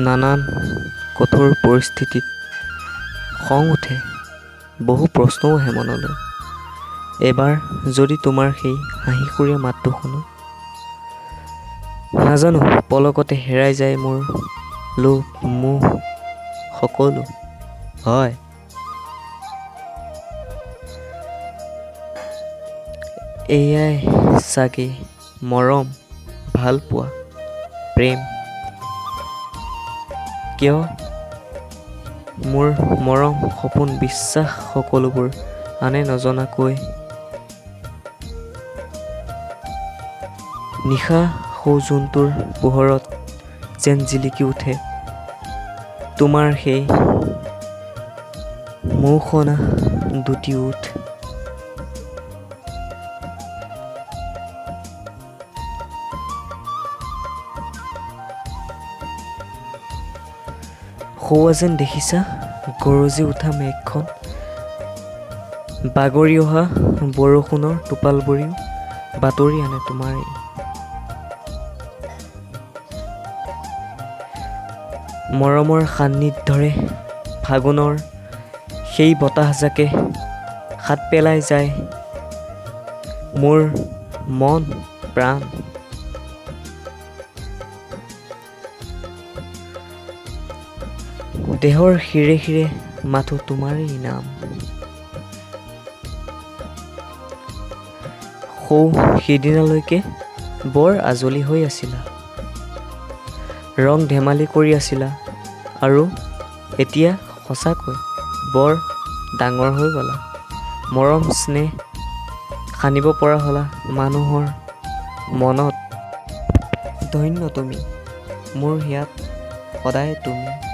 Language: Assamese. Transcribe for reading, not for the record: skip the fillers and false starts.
নানান কঠোৰ পৰিস্থিতিত খং উঠে, বহু প্ৰশ্নও আহে মনলৈ। এবাৰ যদি তোমাৰ সেই হাঁহিসুৰীয়া মাতটো শুনো, নাজানো পলকতে হেৰাই যায় মোৰ লোভ মোহ সকলো। হয়, এয়াই চাগে মৰম, ভালপোৱা, প্ৰেম। কিয় মোৰ মৰম, সপোন, বিশ্বাস সকলোবোৰ আনে নজনাকৈ নিশা সৌ জোনটোৰ পোহৰত যেন জিলিকি উঠে তোমাৰ সেই মৌসনা দুটি ওঁঠ। সৌৱা যেন দেখিছা গৰজি উঠা মেঘখন, বাগৰি অহা বৰষুণৰ টোপালবোৰেও বাতৰি আনে তোমাৰেই। মৰমৰ সান্নিধ্যৰে ফাগুনৰ সেই বতাহজাকে শাত পেলাই যায় মোৰ মন প্ৰাণ। দেহৰ শিৰে শিৰে মাথো তোমাৰেই নাম। সৌ সিদিনালৈকে বৰ আজলি হৈ আছিলা, ৰং ধেমালি কৰি আছিলা, আৰু এতিয়া সঁচাকৈ বৰ ডাঙৰ হৈ গ'লা। মৰম স্নেহ সানিব পৰা হ'লা মানুহৰ মনত। ধন্য তুমি, মোৰ হিয়াত সদায় তুমি।